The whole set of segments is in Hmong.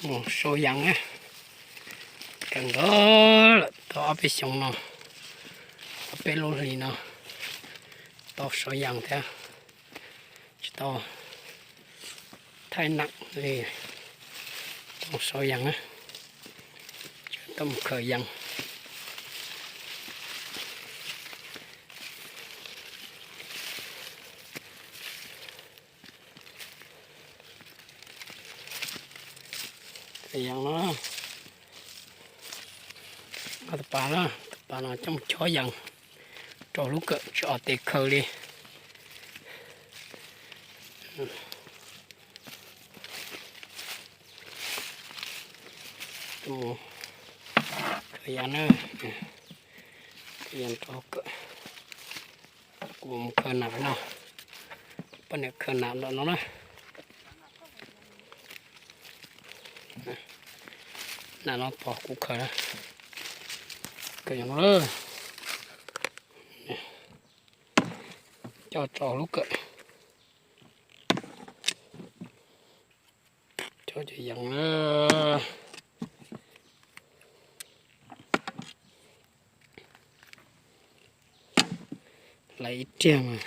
Mus sau yas na, kawg nkaus lawm tau ob peb xyoos no, ob peb lub hlis no, tau sau yas thiab, tsis tau thaij nam li, tau sau yas na, tau mus khaws yas. Yas no, tus pas no, tus pas no coj mus chob yas rau lub kawm tsis os tes khaws li. Khaws yas na, khaws yas rau kawm. Kuv mus khaws nam no, poj niam khaws nam ntawm no na. Nam no pog kuv khaws, khaws yas no lawm, coj tso lub kawm. Cov yas na, lawv ib riag mas,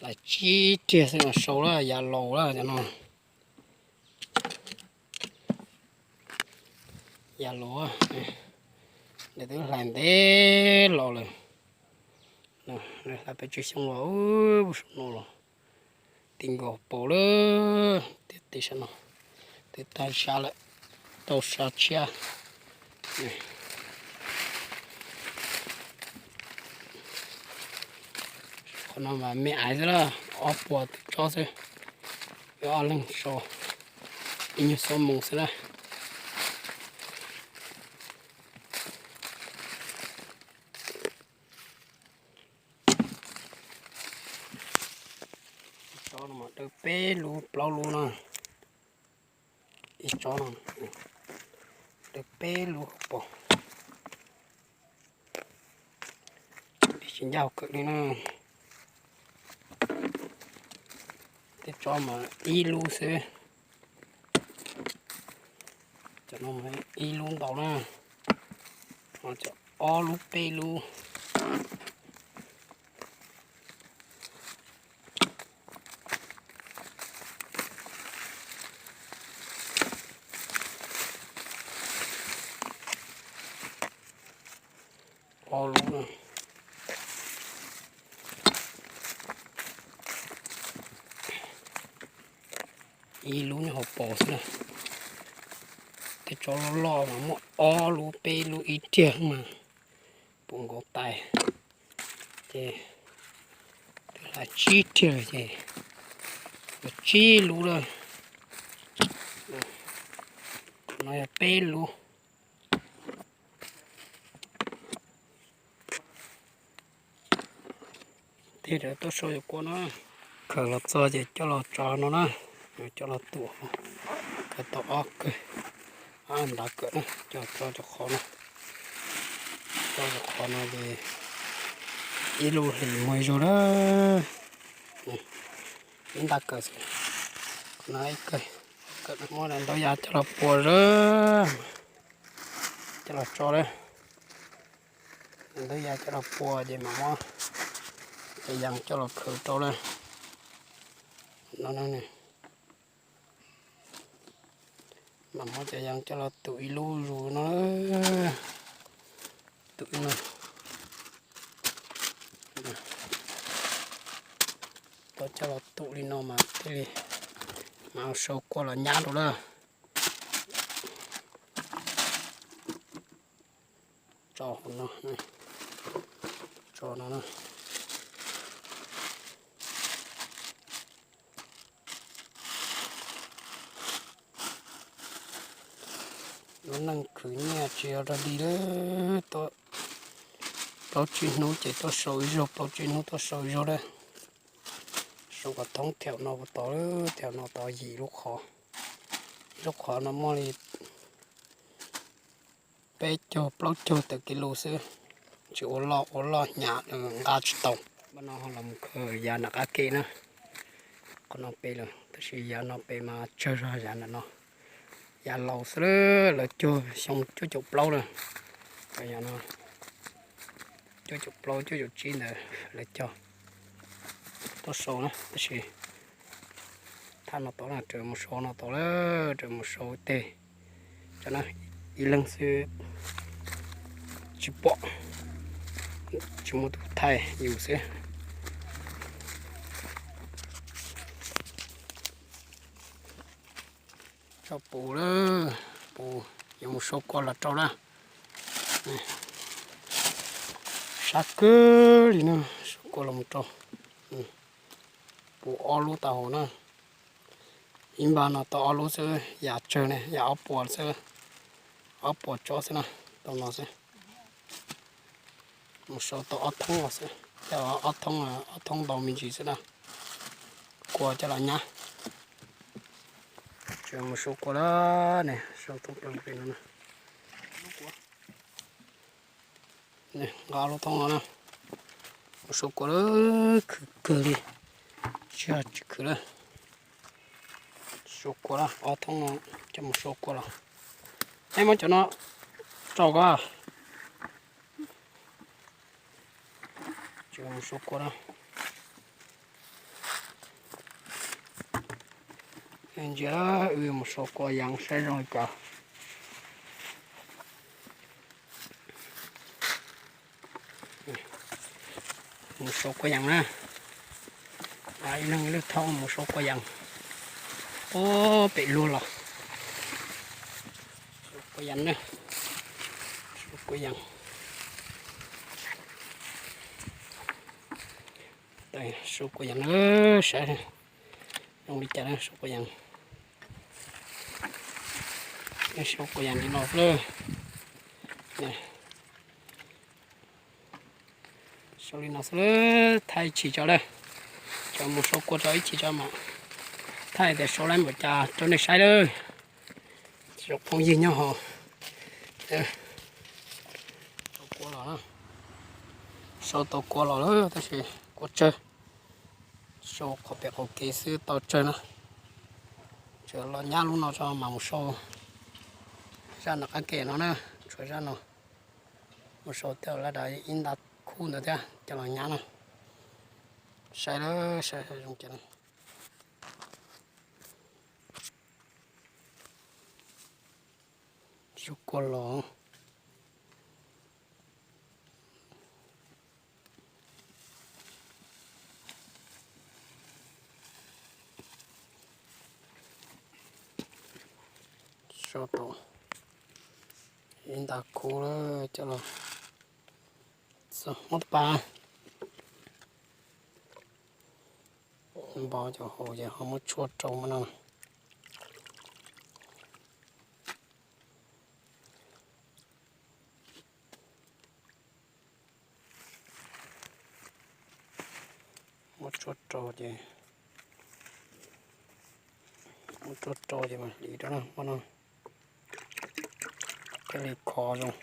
lawv tsib riag xwb mas sau lawm, yas laus lawm cov no. Yas laus, lawv twb hlais ntev los lawm, hlais pes tsawg xyoo los ua saum no los, ti nkaus paus lawm, tiam tis saum no twb tag sab lawm, tau sab tshiab. Qhov no mas me aiv xwb lawm, ob puas twb tsob xwb, wb ob leeg sau ib nyuag xuab moos xwb lawm. Tsob no mas dawb peb lub plaub lub na. Ib tsob no dawb peb lub hauv paus, tsis ncaj kawm li na. Tej tsob mas ib lub xwb, cov no mas ib lub ntau na, cov ob lub peb lub. Ob lub, ib lub nyob hauv paus xwb na. Tej tsob loj loj mas muaj ob lub peb lub ib riag mas puv nkaus tais, ces twb hlais tsib riag ces yog tsib lub lawm. No yog peb lub. Tej rau tuaj sau yus kua no, khaws los txog ces coj los tso no na, coj los tum, khaws tau ob kawg, ob ntav kawm na, coj tso cov qhov no, tso cov qhov no ces ib lub hlis muag ib zaug na, ib ntav kawm xwb, qhov no ib kawg, kawm no muab ntau yas coj los pua a, coj los tso lawm. Ntau yas coj los pua ces mam muab cov yas coj los khaws rau lawm. No, mam muab cov yas coj los tum ib lub zus no, tum ib no, tau coj los tum li no mas thiaj li mam sau kua los nyab rau lawm. Tso hauv no, tso no na. Lub neej khwv nyiaj tsis yog dog dig lawm, plaub tsib hnub ces tuaj sau ib zaug, plaub tsib hnub tuaj sau ib zaug lawm. Sau kom thoob thiab no puas tau, thiab no tau yim lub qhov, lub qhov no muaj li peb caug plaub caug tawm kis lus xwb, tsis ua loj, ua loj hnyav nqa tsis tau. Pab no ho los khaws yav nram qab ke na, qhov no pem lawm tab sis yav no pem mas tsawg zog yav nram no. Yav laus xwb, lawv cog xyoo cuaj caum plaub na, yog no cuaj caum plaub cuaj caum tsib ntawd lawv cog tuaj sau na, tab sis thaj no tod na, raws mus sau no tod lawm, raws mus sau tej, cov no ib leeg xwb tsis pom, tsis muaj tus thaij yus xwb. Tso puv lawm, puv yuav mus sau kua los rau na. Sab kawg li na, sau kua los mus rau. Puv ob lub tau hauv na. Ib npag no tau ob lub xwb, yam tsawg ne, yam ob puas xwb, ob puas tsob xwb na, tau no xwb. Mus sau tau ob thoob los xwb, ob thoob, ob thoob ntau me ntsis xwb na. Kua coj los nyab. Tseem mus sau kua lawm ne, sau thoob plaws pem no na. Nqa lub thoob no na, mus sau kua lawm, khwv kawg li, tsis yog tsis khwv lawm. Sau kua lawm, ob thoob no coj mus sau kua los. Ej, muab cov no rau koj. Tseem mus sau kua na. Ntsia, wb mus sau kua yees saib zoo li cas. Mus sau kua yees na. Ib leeg ib lub thoob mus sau kua yees. Ub, pem luag los. Sau kua yees na. Sau kua yees. Sau kua yees na, saib zoo li cas na, sau kua yees. Sau kua yees li no xwb. Sau li no xwb, thaij ib chim tso lawm. Cov mus sau kua tso ib chim tso mas thaij tias sau lawm npaum cas rau nej saib lawm. Tsoom phooj ywg nyob hauv, sau tau kua los lawm tab sis kua tsawg. Sau qhov pem qaum kev xwb tau tsawg na. Tsuas los nyab lub no tso mas mus sau zaj nram qab ke no na, tshuav zaj no. Mus sau tej laj dav ib nta khub ntawd thiab coj los nyab na. Saib lawm, saib zoo cas. Sau kua los. Sau tau ib nta khub lawm coj los muab tau pas. Npog cov hauv ces ho muab tshuaj rau mov no. Muab tshuaj rau ces, muab tshuaj rau ces mas hliv rau na, mov no thiaj li khov zoo.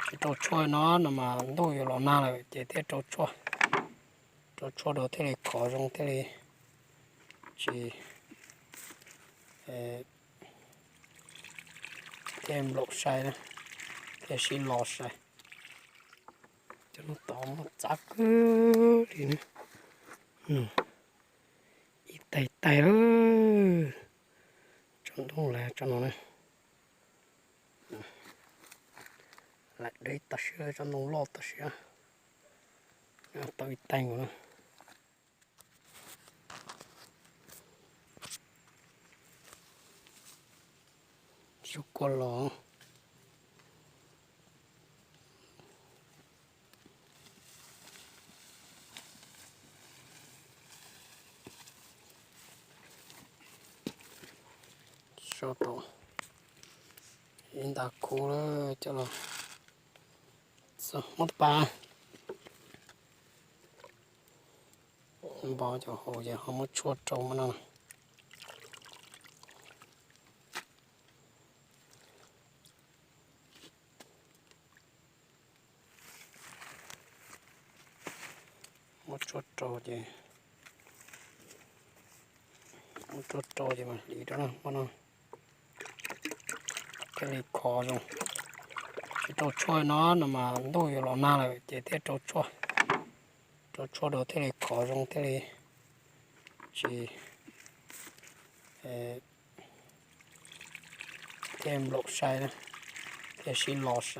Tsis rau tshuaj no no mas ntuj yuav los nag lawm ces thiaj rau tshuaj. Rau tshuaj rau thiaj li khov zoo thiaj li tsis, thiaj nplaum sai na, thiaj sib lo sai. Cov no tod muaj txav kawg li na. Ib tais tais lawm. Tso ntoo lawm tso no na. Lam deb tag siab, tso ntoo loj tag siab. Tau ib tais nkaus na. Sau kua los. Sau tau ib nta khub lawm coj los muab tau pas. Npog cov hauv ces ho muab tshuaj rau mov no. Muab tshuaj rau ces, muab tshuaj rau ces mas hliv rau na, mov no. thiaj li khov zoo. Tsis rau tshuaj no no mas ntuj yuav los nag lawm ces thiaj rau tshuaj, rau tshuaj rau thiaj li khov zoo thiaj li tsis, thiaj nplaum sai, thiaj sib lo sai.